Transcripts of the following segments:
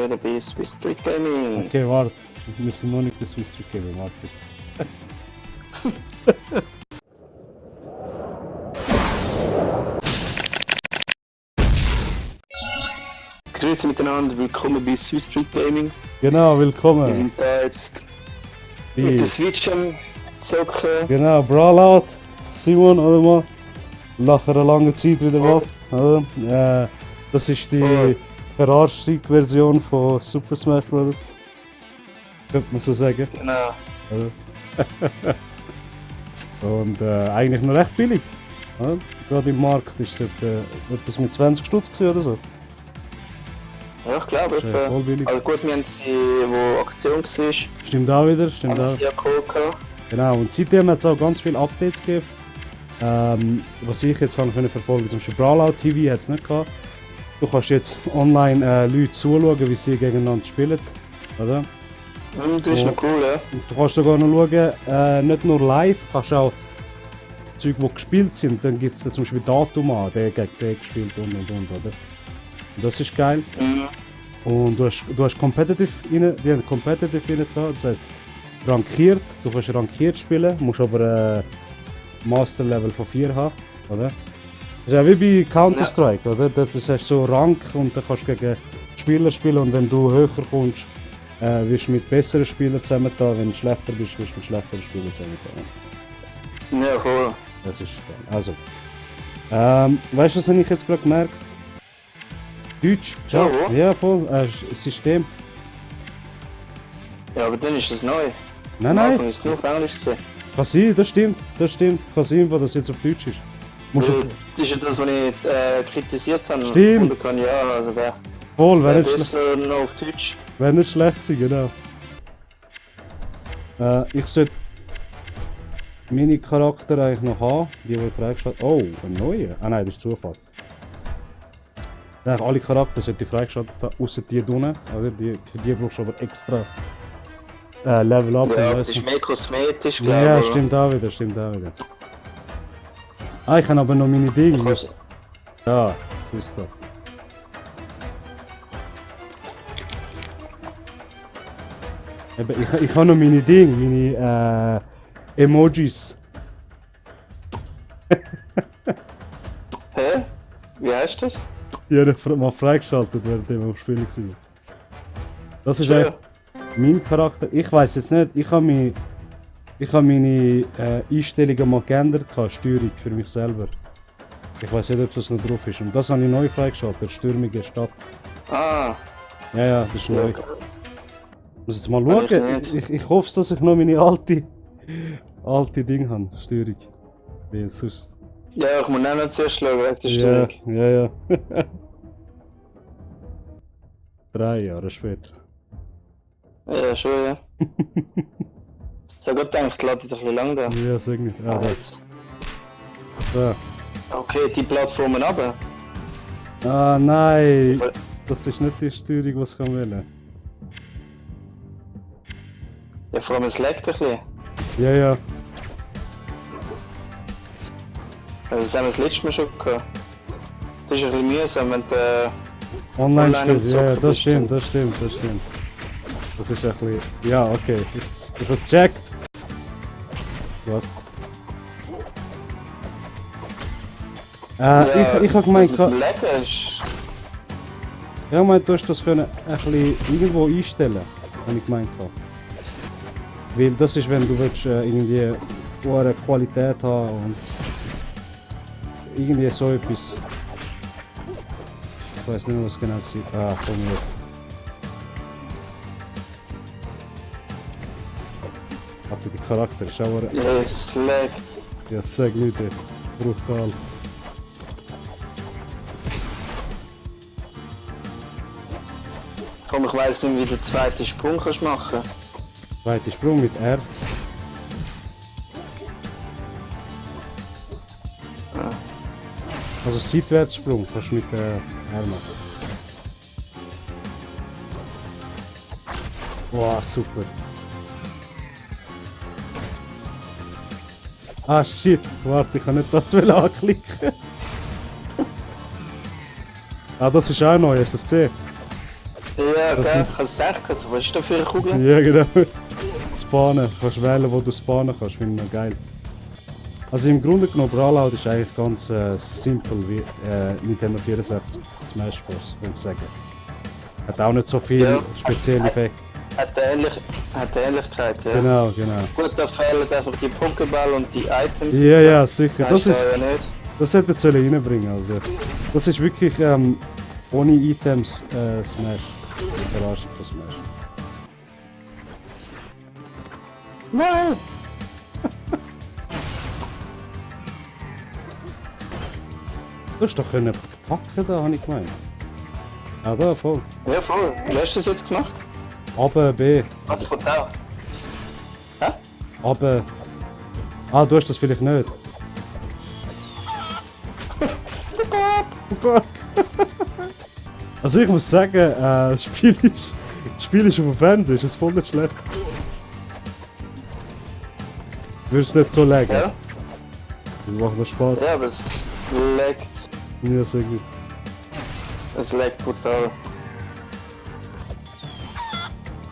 wieder bei Swiss Street Gaming. Okay, warte. Wir müssen noch nicht bei Swiss Street Gaming, warte jetzt. Grüezi miteinander, willkommen bei Swiss Street Gaming. Genau, Wir willkommen. sind da jetzt mit der Switch am Zocken. Genau, Brawlout. Simon, oder mal? Nach einer langen Zeit wieder mal. Oder? Das ist die Verarschung-Version von Super Smash Bros. Könnte man so sagen. Genau. Oder? Und eigentlich noch recht billig. Oder? Gerade im Markt ist es etwas mit 20 Stutz gewesen oder so. Ja, ich glaube, Ist voll billig. also gut, wir haben sie, wo Aktion war, Stimmt auch wieder, stimmt haben auch. sie ja geholt. Genau, und seitdem hat es auch ganz viele Updates gegeben. Was ich jetzt habe können verfolgen, zum Beispiel Brawlout TV hat es nicht gehabt. Du kannst jetzt online Leute zuschauen, wie sie gegeneinander spielen. Oder? Das ist noch cool, ja. Und du kannst sogar noch schauen, nicht nur live, kannst auch Zeug, die gespielt sind, dann gibt es zum Beispiel Datum an, der gegen den gespielt und, oder? Und das ist geil. Mhm. Und du hast Competitive rein, die haben Competitive rein da, das heisst rankiert, du kannst rankiert spielen, musst aber Master Level von 4 haben, oder? Das ist ja wie bei Counter-Strike, oder? Das hast so Rank und dann kannst du gegen Spieler spielen und wenn du höher kommst, wirst du mit besseren Spielern zusammen da, wenn du schlechter bist, wirst du mit schlechteren Spielern zusammen da. Ja, voll. Das ist geil. Also, weißt du, was habe ich jetzt gerade gemerkt? Deutsch, Ja, wo? ja voll, System. Ja, aber dann ist das neu. Nein, Am nein, Anfang ist es nur auf Englisch gesehen. kann sein, das stimmt. Kann sein, weil das jetzt auf Deutsch ist. Musst du, Das ist ja das, was ich kritisiert habe. Stimmt. Und kann, ja, also der voll, wäre wäre nicht, besser noch auf Deutsch. wär nicht schlecht sein, genau. Ich sollte meine Charakter eigentlich noch haben, die ich freigeschaltet habe. Oh, ein neuer? Ah nein, das ist Zufall. Eigentlich alle Charakter sollte ich freigeschaltet haben, außer die unten. Oder? Für die brauchst du aber extra Level Up. Ja, und das weiss ist nicht. mehr kosmetisch, glaube Ja, ich. stimmt auch wieder. Ah, ich habe aber noch meine Dinge. Kannst- Ja, so ist das. Eben, ich habe noch meine Dinge, meine Emojis. Hä? Wie heißt das? Die habe ich mal freigeschaltet, während wir am Spielen waren. Das ist Ja. eigentlich mein Charakter. Ich weiß jetzt nicht, ich habe meine Einstellungen mal geändert, Steuerung für mich selber. Ich weiß nicht, ob das noch drauf ist. Und das habe ich neu freigeschaltet, stürmige Stadt. Ah, Ja, das ist neu. ja. Ich muss jetzt mal Kann ich schauen. nicht. Ich hoffe, dass ich noch meine alte Ding habe, Steuerung. Wie sonst. Ja, ich muss auch noch zuerst schauen, wegen der Ja, Störung. ja. 3 Jahre später. Ja, schon, ja. Ich habe gerade gedacht, lade ich doch ein bisschen lang da. Ja, sag nicht. Ah, da. Jetzt. Da. Okay, die Plattformen runter. Ah, nein! Das ist nicht die Steuerung, was ich will. Ja, vor allem es leckt ein bisschen. Ja. Also das haben wir das letzte Mal schon gehabt. Das ist ein bisschen mühsam, wenn du Online Online am steht, ja, Zocken das bist stimmt. Das ist ein bisschen. Ja, okay. Ich hab's gecheckt. Was? Ich hab gemeint, mit dem Lecken ist... du hast das können ein bisschen irgendwo einstellen, habe ich gemeint. Weil das ist, wenn du willst, irgendwie hohe Qualität haben und irgendwie so etwas. Ich weiß nicht, was genau war. Ah, komm jetzt. Aber die Charakter ist auch... Ja, es leckt. Ja, sag nicht, ey. Brutal. Komm, ich weiss nicht, wie du den zweiten Sprung kannst machen. Zweiter Sprung mit R. Ah. Also Seitwärtssprung kannst du mit R machen. Boah, super. Ah shit, warte, ich kann nicht das anklicken. Ah, das ist auch neu, hast du das gesehen? Ja, Ja, Das gell, ist- ich hab's gedacht, also, was ist da für eine Kugel? Ja, genau. Spawnen. Du kannst wählen, wo du spawnen kannst. Finde ich noch geil. Also im Grunde genommen, Brawlout ist eigentlich ganz simpel wie Nintendo 64 Smash Bros. Würde ich sagen. Hat auch nicht so viel Ja. spezielle Effekte. Hat eine Ähnlichkeit, ja. Genau, genau. Gut, da fehlen einfach die Pokéball und die Items. Ja, ja, sicher. Das Das ist, ja nicht. das hätte man sollen reinbringen. Also, das ist wirklich ohne Items Smash. Die Überraschung von Smash. Nein! Du hast doch können packen da, habe ich gemeint. Ah, da, voll. Ja, voll. Wie hast du das jetzt gemacht? Aber B. Also von da. Hä? Aber. Ah, du hast das vielleicht nicht. Fuck. Also ich muss sagen, das Spiel ist auf dem Fernseher, ist es voll nicht schlecht. Würdest du nicht so legen? Ja? Das macht mir Spaß. Ja, aber es leckt. Ja, sehr gut. Es leckt brutal.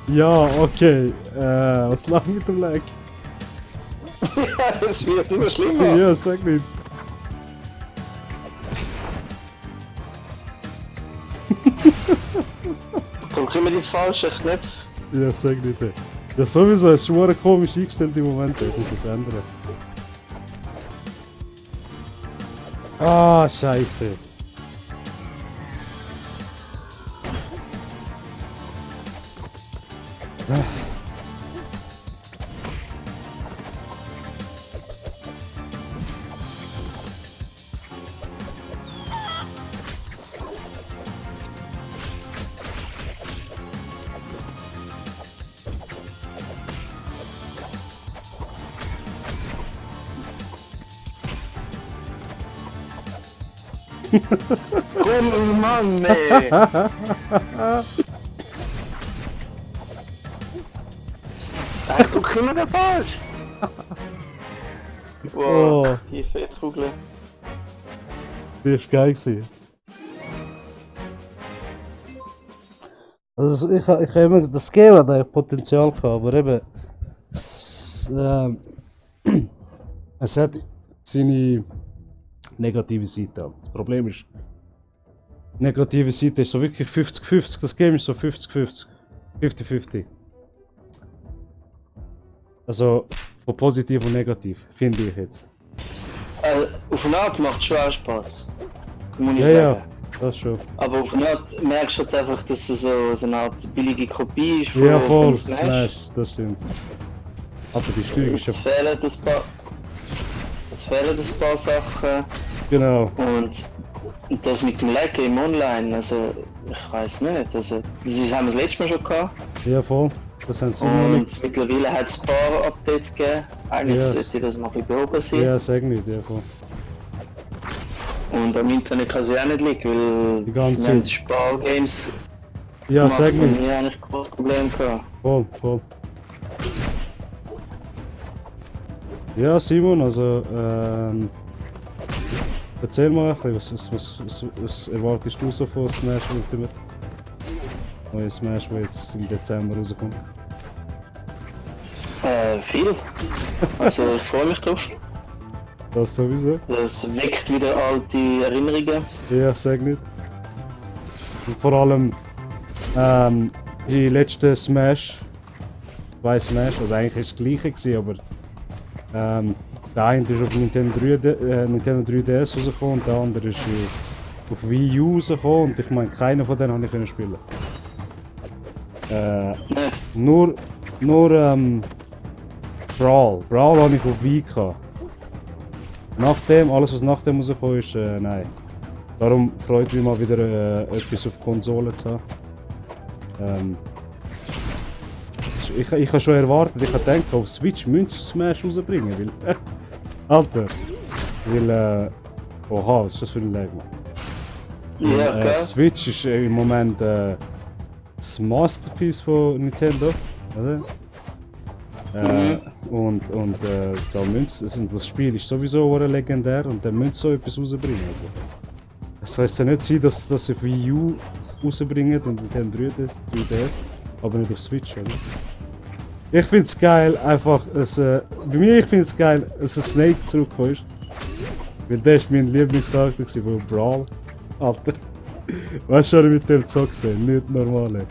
Ja, okay. Was lag mit dem Lag? Ja, es wird immer schlimmer. Ja, sag nicht. Drück immer die falschen Knöpfe. Ja, sag nicht. Ja, sowieso, es ist schon komisch eingestellt im Moment, ich muss das ändern. Ah, scheiße. Komm, Mann, ey. Ich drück immer den falsch. Wow, Oh. die Fettkugel. Das war geil gewesen. Also ich habe immer das Game hat eigentlich Potenzial gehabt, aber eben es hat seine negative Seite. Das Problem ist, die negative Seite ist so wirklich 50-50, das Game ist so 50-50. 50-50. Also von positiv und negativ, finde ich jetzt. Auf eine Art macht es schon auch Spaß. Muss ich Ja, sagen. ja, das schon. Aber auf eine Art merkst du halt einfach, dass es so eine Art billige Kopie ist Ja, voll, von Smash. Smash, das stimmt. Aber die Steuerung ist ja. Es fehlen ein paar Sachen Genau. und das mit dem Lag im Online, also ich weiß nicht, also das haben wir das letzte Mal schon gehabt Ja, voll. Das haben sie noch nicht. und mittlerweile hat es ein paar Updates gegeben. Eigentlich Ja. sollte das mal ein bisschen behoben sein. Ja, sag nicht, ja, voll. Und am Internet kann es ja auch nicht liegen, weil Die ganze wenn Zeit. Spargames Ja, gemacht sag haben, nicht. nie eigentlich ein großes Problem gehabt. Voll, voll. Ja, Simon, also, erzähl mal ein bisschen, was erwartest du so von Smash Ultimate? Neue Smash, der jetzt im Dezember rauskommt. Viel. Also ich freue mich drauf. Das sowieso. Das weckt wieder alte Erinnerungen. Ja, sag nicht. Und vor allem, die letzte Smash, zwei Smash, also eigentlich ist das gleiche gewesen, aber der eine ist auf Nintendo 3DS rausgekommen und der andere ist auf Wii U rausgekommen und ich meine, keiner von denen habe ich können spielen. Nein. Nur Brawl habe ich auf Wii gehabt. Alles was nach dem rausgekommen ist, nein. Darum freut mich mal wieder etwas auf Konsole zu haben. Ich habe schon erwartet, ich habe gedacht, auf Switch müssen sie Smash rausbringen, weil... Alter! Weil, oha, was ist das für ein Lag, Mann? Ja, gell? Switch ist im Moment das Masterpiece von Nintendo, oder? Und da müssen sie, also das Spiel ist sowieso legendär und dann müssen sie so etwas rausbringen. Also. Es soll ja nicht sein, dass sie auf Wii U rausbringen und Nintendo 3DS, aber nicht auf Switch, oder? Ich find's geil, einfach, bei mir ich find's geil, dass ein Snake zurückkommt. Weil der ist mein Lieblingscharakter gewesen, von Brawl. Alter. Weißt du, was ich mit dem gezockt habe? Nicht normal, ey.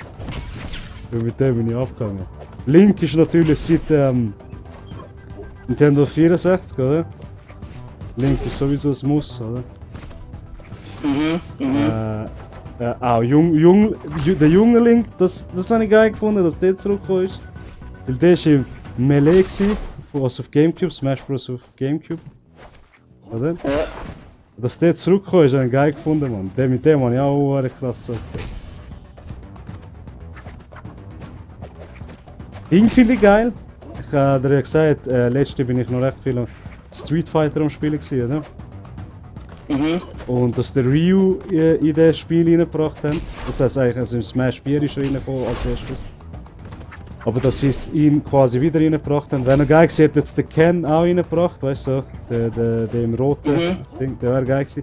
Und mit dem bin ich aufgegangen. Link ist natürlich seit Nintendo 64, oder? Link ist sowieso ein Muss, oder? Auch der junge Link, das habe ich geil gefunden, dass der zurückgekommen ist. Weil der war im Melee gewesen, also auf Gamecube, Smash Bros. Auf Gamecube. Oder? Ja. Dass der zurückgekommen ist, habe ich geil gefunden, Mann. Mit dem habe ich auch krass gezockt. Ding finde ich geil. Ich habe dir ja gesagt, letzte bin ich noch recht viel Street Fighter am Spielen gewesen, oder? Und dass der Ryu in das Spiel reingebracht haben. Das heißt eigentlich, also im Smash 4 ist er reingekommen als erstes. Aber dass sie ihn quasi wieder reingebracht haben. Wäre noch geil gewesen, hätte jetzt den Ken auch reingebracht, weißt du, der im roten Ding, der wäre geil gewesen.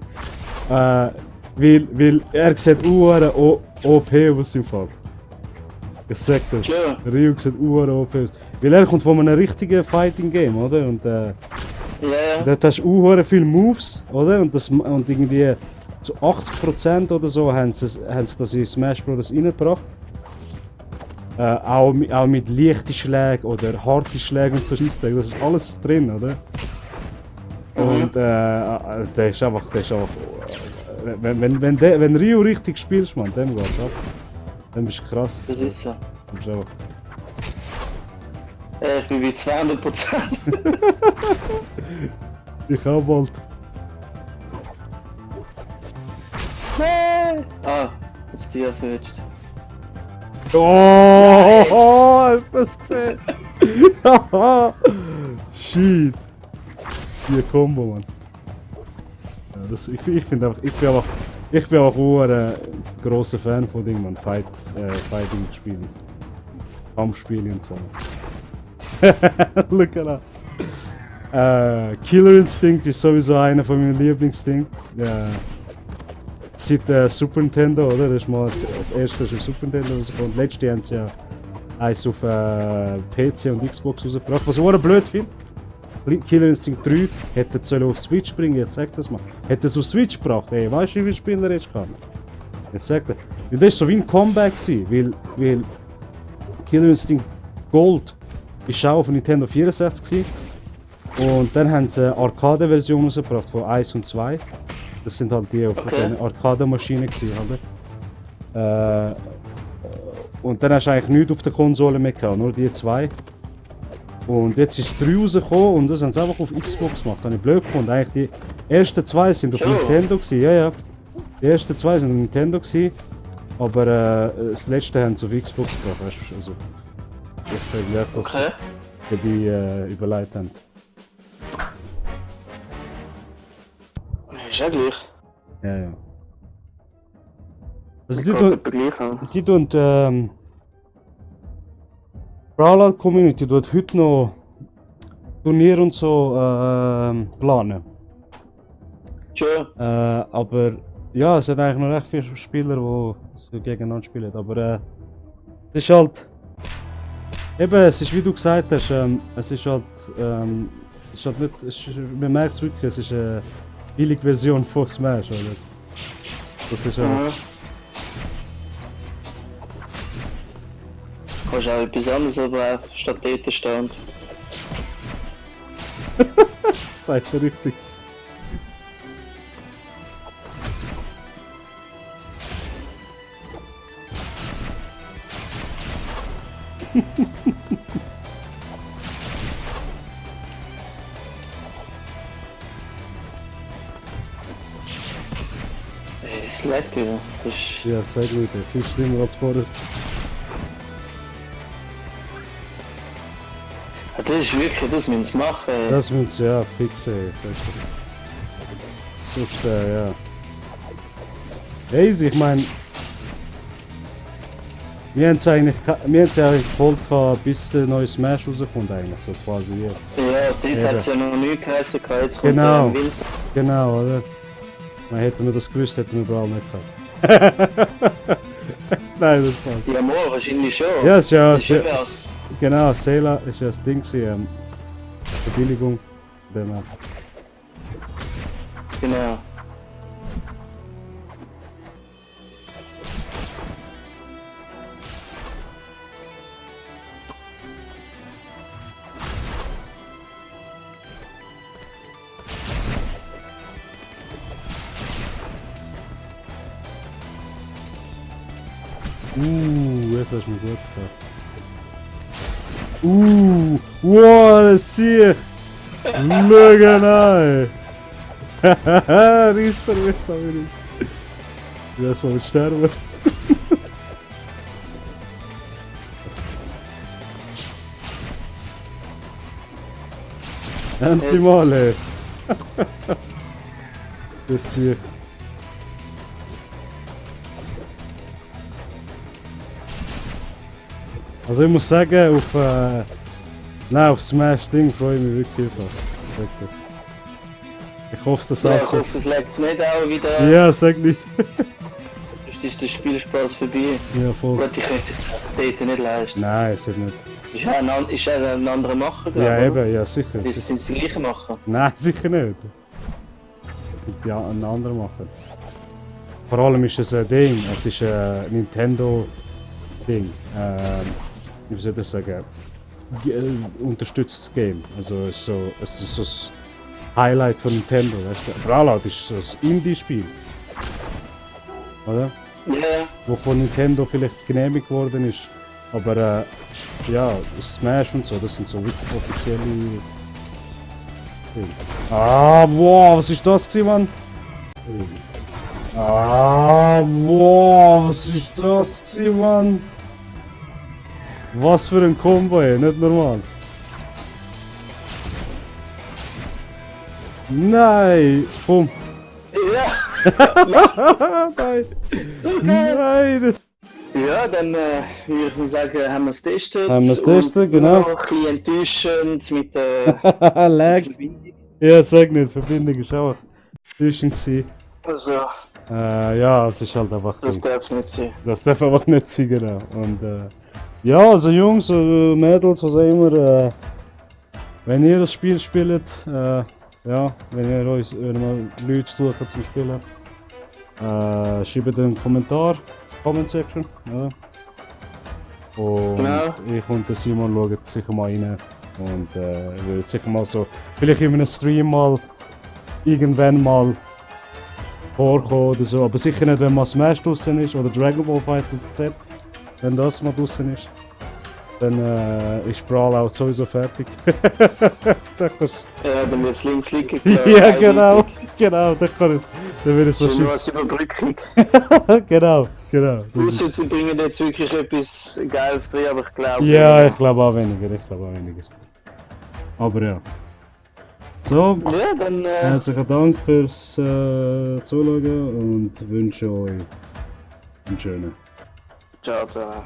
Weil er sieht OP aus im Fall. Ich sag das. Sure. Ryu sieht OP aus. Weil er kommt von einem richtigen Fighting Game, oder? Und Ja. dort hast du viele Moves, oder? Und irgendwie zu 80% oder so haben sie das in Smash Bros. Reingebracht. Auch mit leichten Schlägen oder harten Schlägen und so Scheissdreck, das ist alles drin, oder? Und der ist einfach. Wenn Ryu richtig spielst, man, dem geht's ab. Dann bist du krass. Das ist so. Dann bist du einfach. Ich bin bei 200%. Ich auch bald. Ah, jetzt die erwischt. Oh, hast du das gesehen? Shit. Die Combo, Mann. Ja, ich bin einfach ein grosser Fan von Ding, man. Fighting-Spielen. Kampfspiele und so. Look at that. Killer Instinct ist sowieso einer von meinen Lieblingsdingen. Seit Super Nintendo, oder? Das ist mal das erste ist auf Super Nintendo rausgekommen. Letztes Jahr haben sie ja eins auf PC und Xbox rausgebracht. Was ich auch blöd finde. Killer Instinct 3 hätte es auf Switch bringen, ich sag das mal. Hätte es auf Switch gebracht, ey, weißt du, wie viele Spieler jetzt kann? Ich sag das. Weil das war so wie ein Comeback gewesen, weil Killer Instinct Gold ist auch auf Nintendo 64 gewesen. Und dann haben sie eine Arcade-Version rausgebracht von 1 und 2. Das sind halt die auf den Arcade-Maschinen gewesen, oder? Und dann hast du eigentlich nichts auf der Konsole mehr gehabt, nur die zwei. Und jetzt ist 3 rausgekommen und das haben sie einfach auf Xbox gemacht. Das habe ich blöd gefunden. Eigentlich die ersten zwei sind auf Nintendo gewesen, ja. Die ersten zwei sind auf Nintendo gewesen, aber das letzte haben sie auf Xbox gebracht, weißt du? Also, ich habe gelernt, dass die überlegt haben. Ist ja gleich. Ja. Also die tun Brawlhalla Community tut heute noch Turnier und so planen. Sure. Aber ja, es sind eigentlich noch recht viele Spieler, die so gegeneinander spielen. Aber es ist halt. Eben, es ist wie du gesagt hast, es ist halt nicht. Man merkt es wirklich, es ist eine billige Version von Smash, oder? Das ist halt. Kannst auch etwas anderes, aber auch statt dort stehen. Sagt er richtig. Es leckt wieder. Das ist... Ja, sehr gut, viel schlimmer als vorher. Das ist wirklich, das müssen sie machen. Das müssen sie ja fixen, sag ich. Sonst, ja. Easy, ich meine. Wir haben es eigentlich voll gehabt, bis der neue Smash rauskommt, eigentlich, so quasi. Ja, dort hat es ja noch nie geheißen, jetzt kommt Genau. Winter. Genau, oder? Hätten wir das gewusst, hätten wir Brawl nicht gehabt. Nein, das passt. Ja, mal, wahrscheinlich schon. Ja, ist ja. Ist schon was. Genau, Sailor ist ja das Ding gewesen, Verbilligung. Dem, Genau. Jetzt hast du mich gut gehabt. Wow, das sehe ich! Schau an! Hahaha, Riester mit da wieder. Das mal mit sterben. Endlich mal, ey! Das sehe ich. Also ich muss sagen, auf Smash Ding freue ich mich wirklich einfach. Wirklich. Ich hoffe, das Ja, ich auch so. hoffe, es leckt nicht auch wieder. Ja, sag nicht. Sonst ist der Spielspaß vorbei. Ja, voll. Gut, ich könnte sich das Date nicht leisten. Nein, ist nicht. Ist ja ein anderer Macher, glaube Ja, ich. eben, ja, sicher. Das sind die gleichen Macher. Nein, sicher nicht. Ja, ein anderer machen. Vor allem ist es ein Ding, es ist ein Nintendo-Ding. Wie soll ich sagen? Unterstütztes Game. Also es ist so das Highlight von Nintendo. Weißt du? Brawlout ist so ein Indie-Spiel. Oder? Ja, Wo von Nintendo vielleicht genehmigt worden ist. Aber ja, Smash und so, das sind so wirklich offizielle Dinge. Ah, wow, was ist das gewesen, Mann? Ah, wow, was ist das gewesen, Mann? Was für ein Combo, ey, nicht normal. Nein, bumm. ja. Nein, nein, das... Ja, dann würde ich sagen, haben wir es getestet. Haben wir es getestet, Und genau. noch ein bisschen enttäuschend mit der Lag. Verbindung. Ja, sag nicht, Verbindung ist auch enttäuschend gewesen. Also, Ja, es ist halt einfach... das darf nicht sein. Das darf einfach nicht sein, genau. Und ja, also Jungs, Mädels, was auch immer, wenn ihr das Spiel spielt, ja, wenn ihr euch mal Leute sucht zum Spielen, schreibt einen Kommentar, Comment Section, ja. Und Genau. ich und der Simon schauen sicher mal rein und würden sicher mal so, vielleicht in einem Stream mal, irgendwann mal vorkommen oder so, aber sicher nicht, wenn mal Smash draussen ist oder Dragon Ball Fighters Z. Wenn das mal draussen ist, dann ist Brawlout sowieso fertig. Da kannst... Ja, dann wird es links liegen. Ja, genau, genau, da kann ich. Dann wird es so Schon schön. nur als Überbrückung. Genau, genau. Das ist... Ausser sie bringen jetzt wirklich etwas Geiles drin, aber ich glaube... Ja, ich glaube auch weniger, Aber ja. So, Ja, dann... herzlichen Dank fürs Zuschauen und wünsche euch einen schönen. ciao zusammen.